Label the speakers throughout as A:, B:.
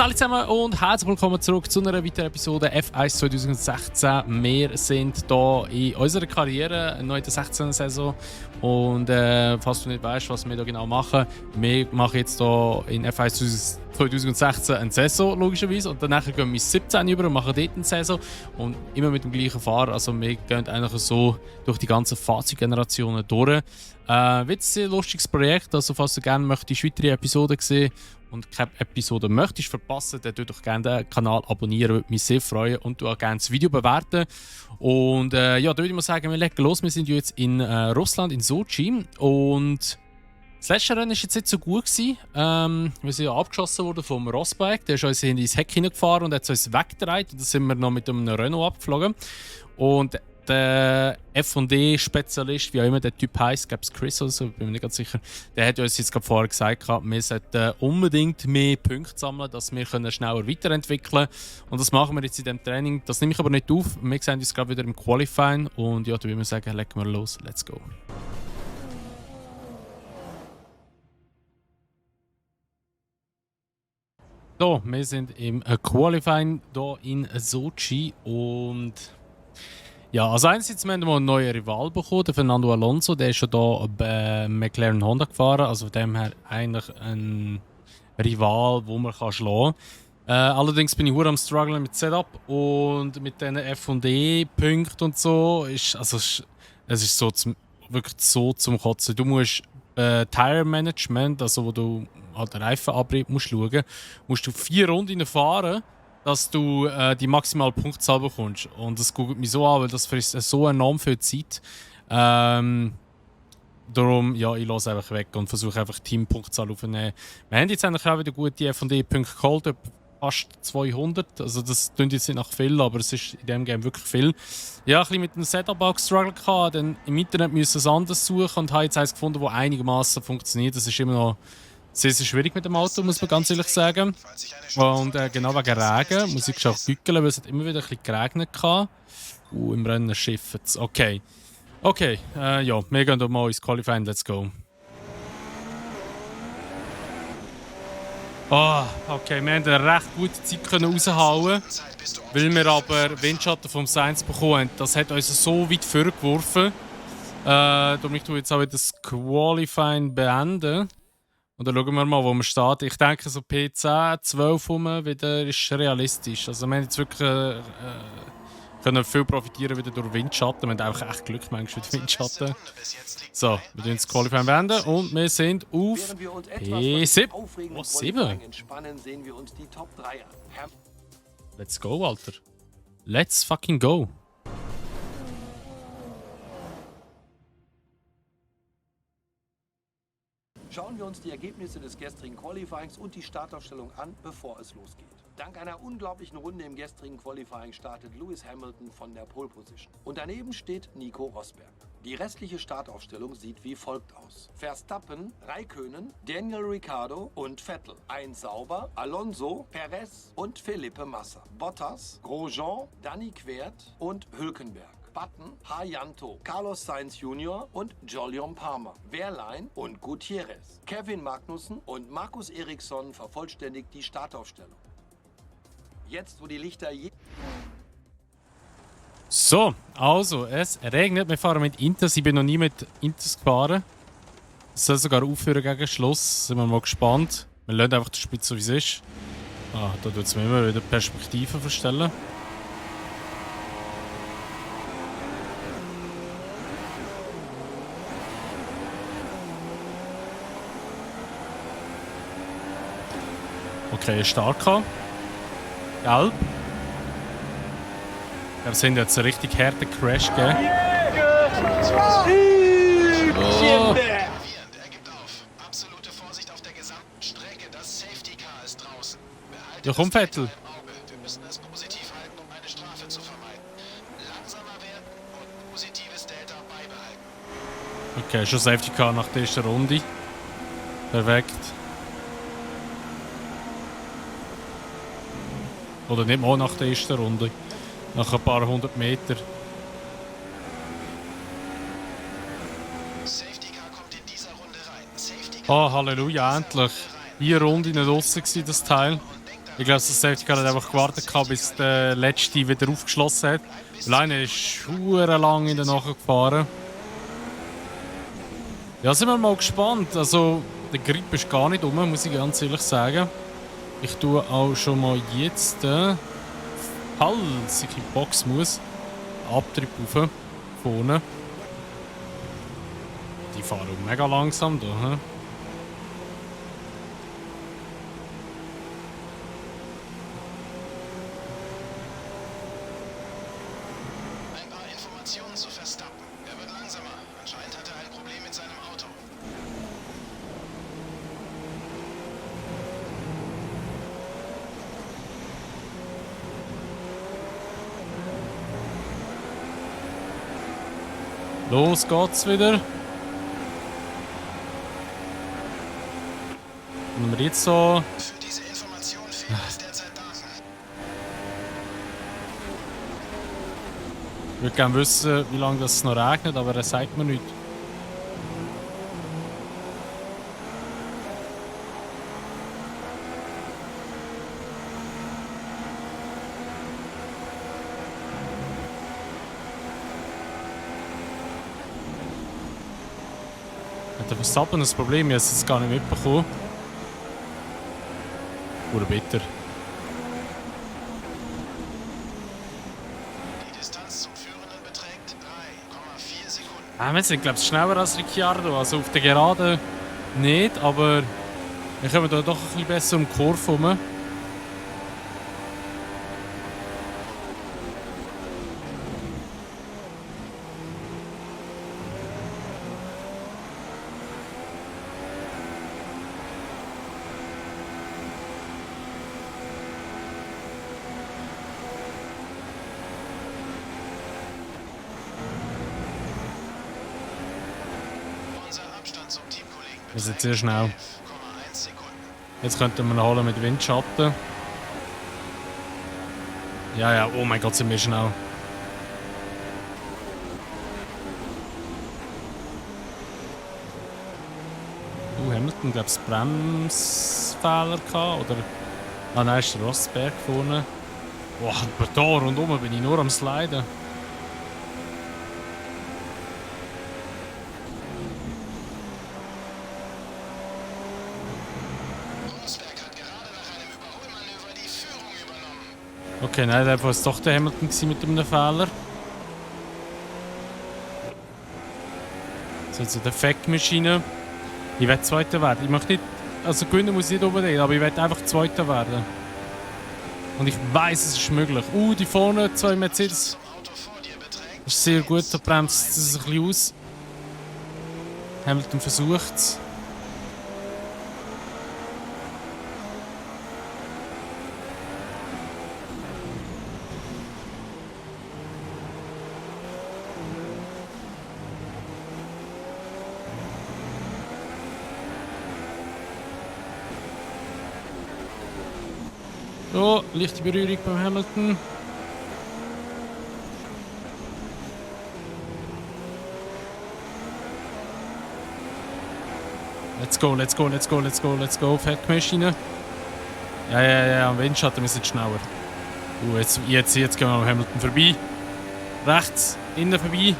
A: Salut zusammen und herzlich willkommen zurück zu einer weiteren Episode F1 2016. Wir sind hier in unserer Karriere, neu in der 16. Saison. Und falls du nicht weißt, was wir hier genau machen, wir machen jetzt hier in F1 2016 eine Saison, logischerweise. Und danach gehen wir ins 17 über und machen dort eine Saison. Und immer mit dem gleichen Fahrer. Also wir gehen eigentlich so durch die ganzen Fahrzeuggenerationen durch. Wird ein sehr lustiges Projekt. Also falls du gerne möchtest, weitere Episoden sehen und keine Episode möchtest verpassen, dann tu doch gerne den Kanal abonnieren, würde mich sehr freuen und du auch gerne das Video bewerten. Und ja, da würde ich mal sagen, wir legen los. Wir sind jetzt in Russland, in Sochi, und das letzte Rennen war jetzt nicht so gut gewesen. Wir sind ja abgeschossen worden vom Rosberg, der ist uns ins Heck hineingefahren und hat uns weggedreht. Und dann sind wir noch mit einem Renault abgeflogen. Und der F&D-Spezialist, wie auch immer der Typ heisst, ich glaube es Chris oder so, bin mir nicht ganz sicher, der hat uns jetzt gerade vorher gesagt, wir sollten unbedingt mehr Punkte sammeln, dass wir schneller weiterentwickeln können. Und das machen wir jetzt in diesem Training. Das nehme ich aber nicht auf. Wir sehen uns gerade wieder im Qualifying. Und ja, da würde ich sagen, legen wir los. Let's go. So, wir sind im Qualifying hier in Sochi und ja, also einerseits haben wir einen neuen Rival bekommen, der Fernando Alonso, der ist schon hier bei McLaren Honda gefahren, also von dem her eigentlich ein Rival, den man schlagen kann. Allerdings bin ich am strugglen mit Setup und mit diesen F&E-Punkten und so. Es ist so wirklich so zum Kotzen. Du musst Tire Management, also wo du halt den Reifenabrieb schauen musst du 4 Runden fahren, dass du die maximale Punktzahl bekommst. Und das guckt mich so an, weil das frisst so enorm viel Zeit. Darum, ja, ich lasse einfach weg und versuche einfach die Teampunktzahl aufzunehmen. Wir haben jetzt eigentlich auch wieder gute F&D-Punkte geholt, fast 200. Also das klingt jetzt nicht nach viel, aber es ist in diesem Game wirklich viel. Ja, ein bisschen mit dem Setup auch gestruggelt gehabt, dann im Internet müssen es anders suchen und habe jetzt eins gefunden, das einigermaßen funktioniert. Das ist immer noch sehr, sehr schwierig mit dem Auto, muss man ganz ehrlich sagen. Und genau wegen Regen muss ich schon gückeln, weil es hat immer wieder ein bisschen geregnet hat. Im Rennen schifft es. Okay. Okay, ja, wir gehen doch mal ins Qualifying, let's go. Okay, wir haben eine recht gute Zeit raushauen, weil wir aber Windschatten vom Sainz bekommen. Das hat uns so weit vorgeworfen. Darum ich jetzt auch das Qualifying beenden. Und dann schauen wir mal, wo wir starten. Ich denke, so P10, 12 wieder ist realistisch. Also wir haben jetzt wirklich können viel profitieren wieder durch Windschatten. Wir haben auch echt Glück manchmal mit Windschatten. So, wir tun das Qualifying beenden und wir sind auf P7. Oh, 7. Let's go, Alter. Let's fucking go.
B: Schauen wir uns die Ergebnisse des gestrigen Qualifyings und die Startaufstellung an, bevor es losgeht. Dank einer unglaublichen Runde im gestrigen Qualifying startet Lewis Hamilton von der Pole Position. Und daneben steht Nico Rosberg. Die restliche Startaufstellung sieht wie folgt aus: Verstappen, Räikkönen, Daniel Ricciardo und Vettel. 1 Sauber, Alonso, Perez und Felipe Massa. Bottas, Grosjean, Danny Quert und Hülkenberg. Button, Hayanto, Carlos Sainz Jr. und Jolyon Palmer, Wehrlein und Gutierrez. Kevin Magnussen und Markus Eriksson vervollständigt die Startaufstellung. Jetzt, wo die Lichter
A: So, also, es regnet. Wir fahren mit Inters. Ich bin noch nie mit Inters gefahren. Es soll sogar aufhören gegen Schluss. Sind wir mal gespannt. Wir lassen einfach die Spitze, wie es ist. Da tut es mir immer wieder Perspektiven verstellen. Okay, stark. Gelb. Wir sind jetzt einen richtig harten Crash gegeben. Oh. Ja, komm, Vettel.
C: Wir müssen es positiv halten, um eine Strafe zu vermeiden. Langsamer werden und positives Delta beibehalten.
A: Okay, schon Safety Car nach der ersten Runde. Perfekt. Oder nicht mal nach der ersten Runde. Nach ein paar 100 Meter. Oh, Halleluja, endlich. 4 Runden draussen war das Teil. Ich glaube, das Safety Car hat einfach gewartet, bis der letzte wieder aufgeschlossen hat. Weil einer ist verdammt lang in der Nacht gefahren. Ja, sind wir mal gespannt. Also, der Grip ist gar nicht rum, muss ich ganz ehrlich sagen. Ich tue auch schon mal jetzt, falls ich in die Box muss, Abtrieb rauf, vorne. Die fahren mega langsam da. He?
C: Ein paar Informationen zu Verstappen. Er wird langsamer. Anscheinend hat er ein Problem mit seinem Auto.
A: Los geht's wieder. Und wir jetzt so.
C: Für diese Information fehlen uns derzeit Daten.
A: Ich würde gerne wissen, wie lange das noch regnet, aber er sagt mir nichts. Hat der Verstappen ein Problem? Ich habe es gar nicht mitbekommen. Oder bitter.
C: Die Distanz zum Führenden beträgt 3,4 Sekunden.
A: Wir sind, glaube ich, schneller als Ricciardo. Also auf der Gerade nicht, aber wir kommen da doch ein bisschen besser um die Kurve herum.
C: Unser Abstand zum Teamkollegen
A: Wir sind
C: beträgt
A: sehr schnell.
C: 11,1 Sekunden.
A: Jetzt könnten wir ihn holen mit Windschatten. Ja, ja, oh mein Gott, sind wir schnell. Hamilton, glaube ich, Bremsfehler gehabt, oder? Ah nein, ist der Rosberg vorne. Boah, aber da rundum bin ich nur am Sliden.
C: Rosberg hat gerade nach einem Überholmanöver die Führung übernommen.
A: Okay, nein, da war es doch der Hamilton mit einem Fehler. So, jetzt der Fact-Maschine. Ich werde Zweiter werden. Ich möchte nicht, also gewinnen muss ich nicht unbedingt, aber ich werde einfach Zweiter werden. Und ich weiß, es ist möglich. Die vorne, zwei Mercedes.
C: Zum Auto vor dir beträgt
A: Das ist sehr gut, da bremst es ein bisschen aus. Hamilton versucht es. Oh, leichte Berührung beim Hamilton. Let's go, let's go, let's go, let's go, let's go. Fettmaschine. Ja, am Windschatten, wir sind schneller. Jetzt gehen wir am Hamilton vorbei. Rechts, innen vorbei.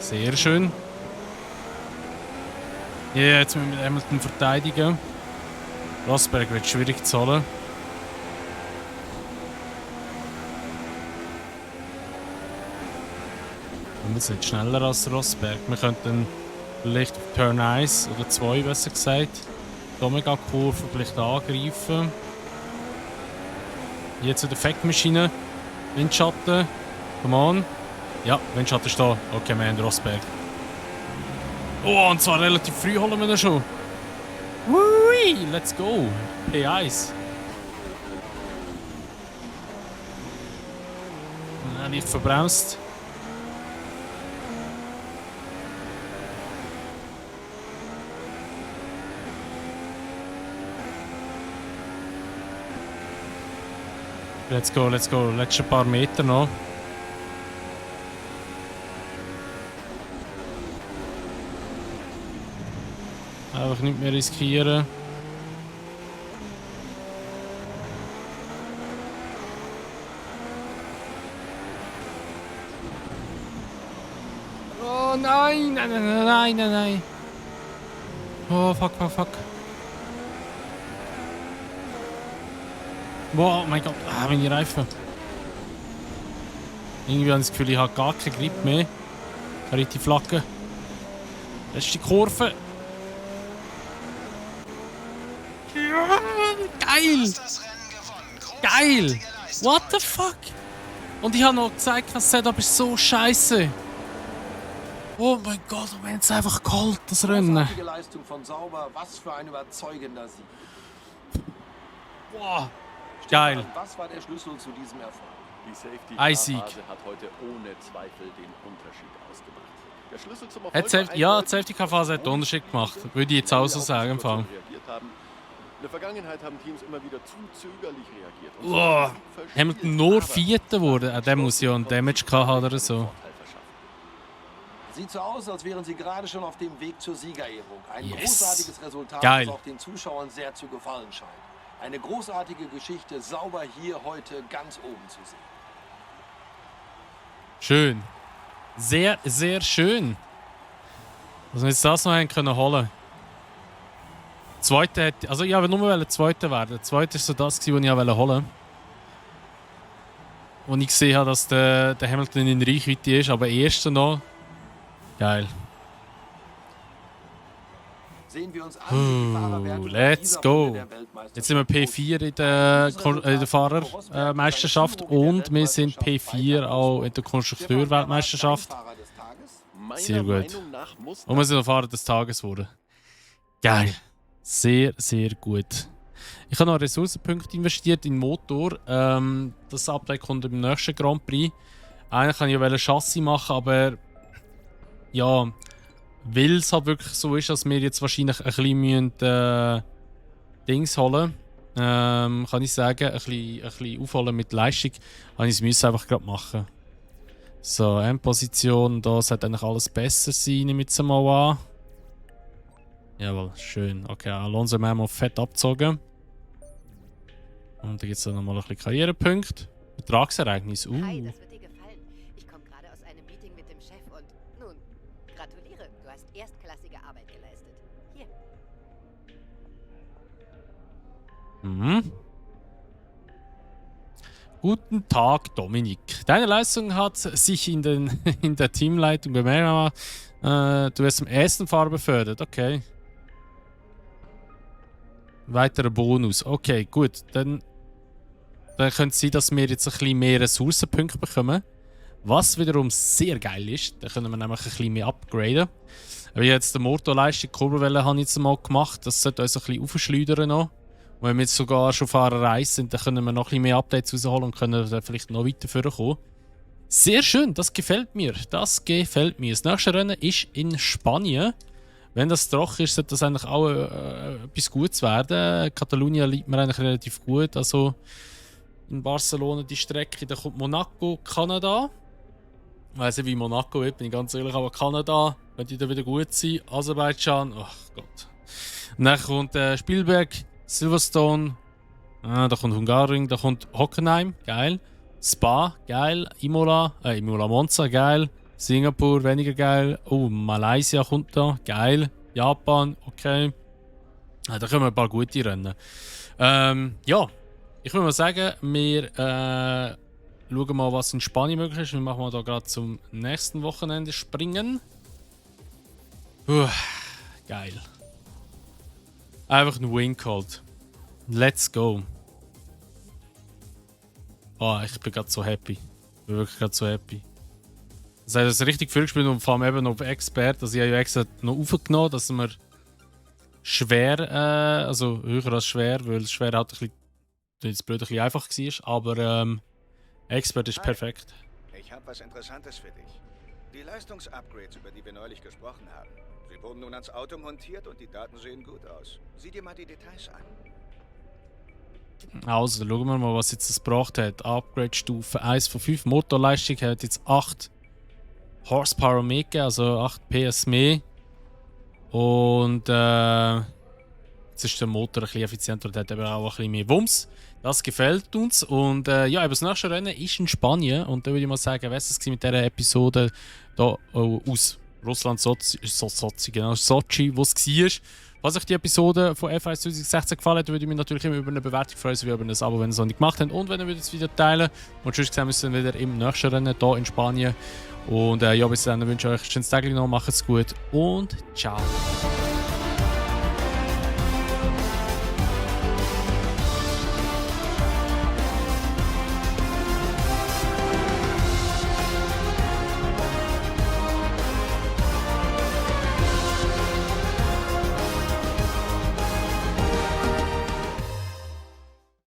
A: Sehr schön. Ja, jetzt müssen wir Hamilton verteidigen. Rosberg wird schwierig zu holen. Wir sind nicht schneller als Rosberg. Wir könnten vielleicht auf Turn 1 oder 2 besser gesagt die Omega-Kurve vielleicht angreifen. Jetzt die Fact-Maschine. Windschatten. Come on. Ja, Windschatten ist da. Okay, wir haben Rosberg. Oh, und zwar relativ früh holen wir den schon. Wui, let's go. P1. Nicht verbremst. Let's go, let's go. Letzte paar Meter noch. Einfach nicht mehr riskieren. Oh nein, nein, nein, nein, nein, nein. Oh, fuck, fuck, fuck. Wow, oh mein Gott, meine Reifen. Irgendwie habe ich das Gefühl, ich habe gar keinen Grip mehr. Ich habe richtig Flagge. Letzte Kurve. Ja, geil! Geil! What the fuck? Und ich habe noch gesagt, das Setup ist so scheiße. Oh mein Gott, wir haben es einfach geholt, das Rennen.
B: Großartige Leistung von Sauber, was für ein überzeugender Sieg.
A: Wow. Geil.
B: Was war der Schlüssel zu diesem Erfolg?
D: Die
A: Eisig.
D: Safety-Car-Phase hat heute ohne Zweifel den Unterschied ausgemacht. Der Schlüssel zum
A: Hat
D: Erfolg
A: die Safety-Car-Phase hat den Unterschied gemacht. Würde ich jetzt auch so sagen. Im Fall.
D: In der Vergangenheit haben Teams immer wieder zu zögerlich reagiert. Und
A: Wow.
D: so verspielt,
A: Hamilton nur
D: aber
A: Vierter geworden. Der muss ja einen Damage gehabt haben oder so.
D: Vorteil verschaffen.
B: Sieht so aus, als wären sie gerade schon auf dem Weg zur Siegerehrung. Ein
A: Yes.
B: großartiges Resultat,
A: Geil.
B: das auch den Zuschauern sehr zu gefallen scheint. Eine großartige Geschichte, Sauber hier heute ganz oben zu sehen.
A: Schön. Sehr, sehr schön. Dass wir jetzt das noch haben können holen. Zweite hätte, also ich wollte nur Zweiter werden. Der Zweite war so das, was ich holen wollte. Und ich gesehen habe, dass der Hamilton in Reichweite ist, aber Erster noch. Geil.
B: Sehen wir uns an, wie die Fahrer werden
A: let's
B: dieser
A: go.
B: Runde der Weltmeisterschaft.
A: Jetzt sind wir P4 in der Fahrermeisterschaft und wir sind P4 auch in der Konstrukteurweltmeisterschaft.
B: Fahrer des Tages?
D: Meiner
A: Sehr gut.
D: Meinung nach muss
A: Und wir sind der Fahrer des Tages geworden. Geil. Sehr, sehr gut. Ich habe noch Ressourcenpunkte investiert in den Motor. Das Update kommt im nächsten Grand Prix. Eigentlich kann ich ja Chassis machen, aber ja, weil es halt wirklich so ist, dass wir jetzt wahrscheinlich ein bisschen Dings holen, kann ich sagen, ein bisschen aufholen mit Leistung, habe ich es einfach gerade machen. So, Endposition, da sollte eigentlich alles besser sein, nehme ich jetzt mal an. Jawohl, schön. Okay, Alonso haben wir mal fett abgezogen. Und dann gibt es nochmal ein bisschen Karrierepunkte. Betragsereignis,
E: Hi, das wird dir gefallen. Ich komme gerade aus einem Meeting mit dem Chef und nun, gratuliere, du hast erstklassige Arbeit geleistet. Hier.
A: Mhm. Guten Tag, Dominik. Deine Leistung hat sich in der Teamleitung bemerkt. Du wirst zum ersten Fahrer befördert. Okay. Weiterer Bonus. Okay, gut. Dann könnte es sein, dass wir jetzt ein bisschen mehr Ressourcenpunkte bekommen. Was wiederum sehr geil ist. Dann können wir nämlich ein bisschen mehr upgraden. Aber jetzt die Motorleistung, die Kurbelwelle habe ich jetzt mal gemacht. Das sollte uns ein bisschen aufschleudern noch. Und wenn wir jetzt sogar schon Fahrerei sind, dann können wir noch ein bisschen mehr Updates rausholen und können dann vielleicht noch weiter vorkommen. Sehr schön, das gefällt mir. Das gefällt mir. Das nächste Rennen ist in Spanien. Wenn das trocken ist, sollte das eigentlich auch etwas Gutes werden. Katalonien liegt mir eigentlich relativ gut. Also in Barcelona die Strecke. Dann kommt Monaco, Kanada. Ich weiss nicht, wie Monaco wird, bin ich ganz ehrlich, aber Kanada könnte dann wieder gut sein. Aserbaidschan, ach Gott. Und dann kommt Spielberg, Silverstone, da kommt Hungaroring, da kommt Hockenheim, geil. Spa, geil. Imola Monza, geil. Singapur, weniger geil. Oh, Malaysia kommt da, geil. Japan, okay. Da kommen ein paar gute Rennen. Ja, ich würde mal sagen, wir schauen mal, was in Spanien möglich ist. Wir machen mal da gerade zum nächsten Wochenende springen. Geil. Einfach ein Win geholt. Let's go. Oh, ich bin gerade so happy. Ich bin wirklich gerade so happy. Das heißt, es richtig viel gespielt und vor allem eben auf Expert. Also ich habe ja extra noch aufgenommen, dass wir schwer, also höher als schwer, weil schwer halt ein bisschen, jetzt blöd, ein bisschen einfach war. Aber Expert ist perfekt.
F: Ich habe was Interessantes für dich. Die Leistungsupgrades, über die wir neulich gesprochen haben. Sie wurden nun ans Auto montiert und die Daten sehen gut aus. Sieh dir mal die Details an.
A: Also, dann schauen wir mal, was jetzt das gebracht hat. Upgrade-Stufe 1 von 5. Motorleistung hat jetzt 8 Horsepower mehr gegeben, also 8 PS mehr. Und jetzt ist der Motor ein bisschen effizienter und hat eben auch ein bisschen mehr Wumms. Das gefällt uns. Und ja, eben das nächste Rennen ist in Spanien. Und da würde ich mal sagen, was es mit dieser Episode da aus Russland, Sochi, wo es war. Falls euch die Episode von F1 2016 gefallen hat, würde ich mich natürlich immer über eine Bewertung freuen, sowie über ein Abo, wenn ihr es noch nicht gemacht habt. Und wenn ihr das Video teilen. Und sonst sehen wir uns dann wieder im nächsten Rennen hier in Spanien. Und ja, bis dann wünsche ich euch ein schönes Tag noch, macht's gut und ciao.